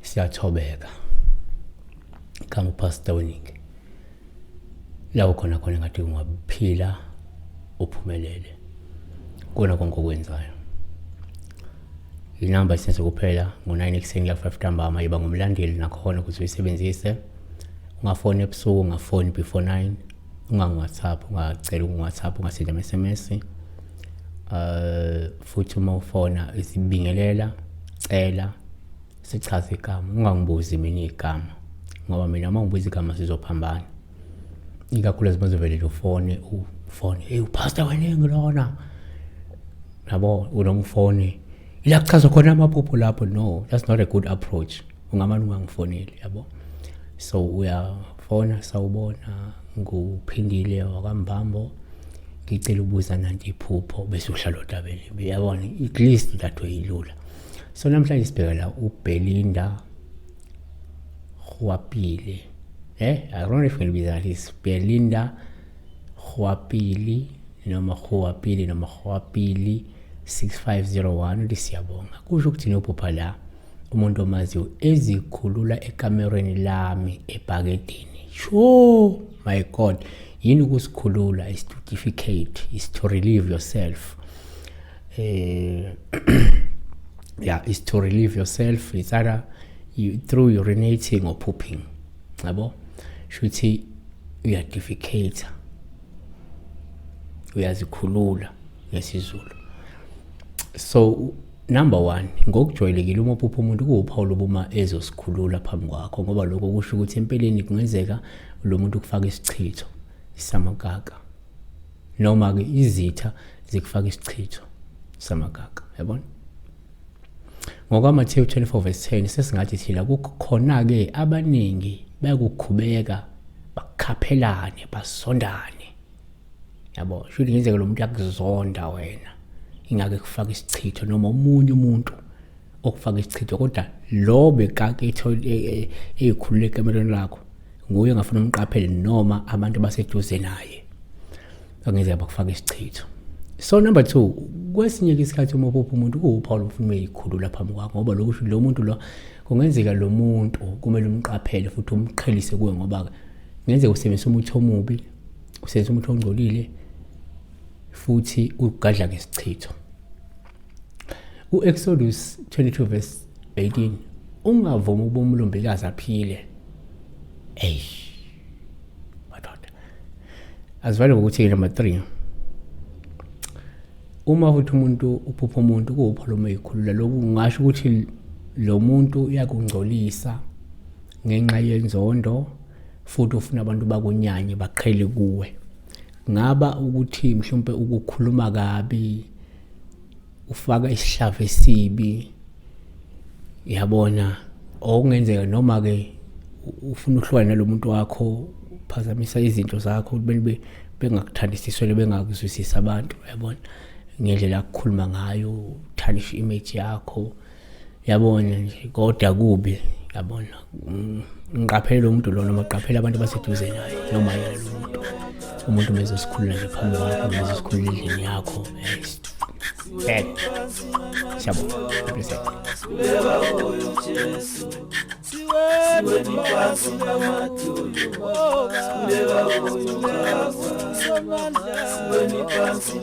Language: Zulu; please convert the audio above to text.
Siyathobeka. Igama uPastor Weningi. La ukhona khona ngathi ungaphila uphumelele. Kona konke okwenzayo. Inamba isenze kuphela ngo-9 ekuseni kuya 5 ntambama, yiba ngumlandeli nakhona ukuze uyisebenzise. Ungafoni ebusuku, ungafoni before 9, ungangi-WhatsApp, ungacela uku-WhatsApp, ungasenda ama-SMS. Futhi uma ufona isibingelela, cela sichaze igama, ungangibuzi mina igama ngoba mina uma ngibuza igama sizophambana. Ikakhulukazi uma uzovele nje ufone ufone, hey uPastor Weningi lona. Yabo, unomfoni ila kuchazwa khona amaphupho lapho. No, that's not a good approach. Ungamane ungangifoneli, yabo. So uyafona, sawubona, nguPhindile wakwaMbambo, ngicela ukubuza nanti iphupho, bese uhlala odabeni, uyabona, at least that way ilula. So namhlanje sibheka la uBelinda Huapile. I don't know if ngilibiza kahle, Belinda Huapili noma Huapili noma Huapili 6501. Uthi siyabonga. Kusho ukuthi nophupha la umuntu omaziyo ezikhulula ekamerweni lami ebhakedeni. Sure, my God, yini ukusikhulula? Is to defecate, is to relieve yourself. Yeah, is to relieve yourself. It's either you, through urinating or pooping, yabo. Shuthi uyadefecate, uyazikhulula ngesiZulu. So number 1, ngokujwayelekile uma uphupha umuntu kuwuphawu lobuma ezosikhulula phambi kwakho, ngoba lokho kusho ukuthi empeleni kungenzeka lo muntu kufaka isichitho samakaka, noma ke izitha zikufaka isichitho samakaka, yabona. NgokaMathewu 24 verse 10 sesingathi thina kukhona ke abaningi bayakukhubeka, bakhaphelane, basondane, yabo. Shuthi ngenzeka lo muntu yakuzonda wena, ingake kufaka isichitho noma omunye umuntu okufaka isichitho, kodwa lo bekake eyikhululeka ekamerweni lakho nguye ongafuna umqaphele, noma abantu abaseduze naye okungenzeka bakufaka isichitho. So number 2, kwesinye isikhathi uma uphupha umuntu kuwuphawu lomfuna uyikhulula phambi kwakho, ngoba lokhu lo muntu lo kungenzeka lo muntu kumele umqaphele futhi umqhelise kuwe, ngoba kungenzeka usebenzisa umuthi omubi, usebenzisa umuthi ongcolile futhi ugadla ngesichitho. U-Exodus 22 verse 18, ungavumi ukuba umlumbikazi aphile. Eish madoda, azivale ngokuthi number 3, uma futhi umuntu uphupha umuntu kuwupha lo meyikhulula, lokhu kungasho ukuthi lo muntu uyakungcolisa ngenxa yenzondo, futhi ufuna abantu bakunyanye baqhele kuwe. Ngaba ukuthi mhlawumbe ukukhuluma kabi, ufaka isihlava esibi, yabona, okungenzeka noma ke ufuna uhlukane nalomuntu wakho, uphazamisa izinto zakho bebe bengakuthandisiswele, bengakuzwisisi abantu, yabona, ngendlela akukhuluma ngayo, uthanisha image yakho, yabona nje, kodwa kubi, yabona. Ngiqaphele lo muntu lona, maqaphele abantu abaseduze naye noma yena lo muntu. Umuntu meze sikhulula nje phambi kwakho, meze sikhulula endlini yakho. Bad. Siyabonga. Blessed. Siweni phansi.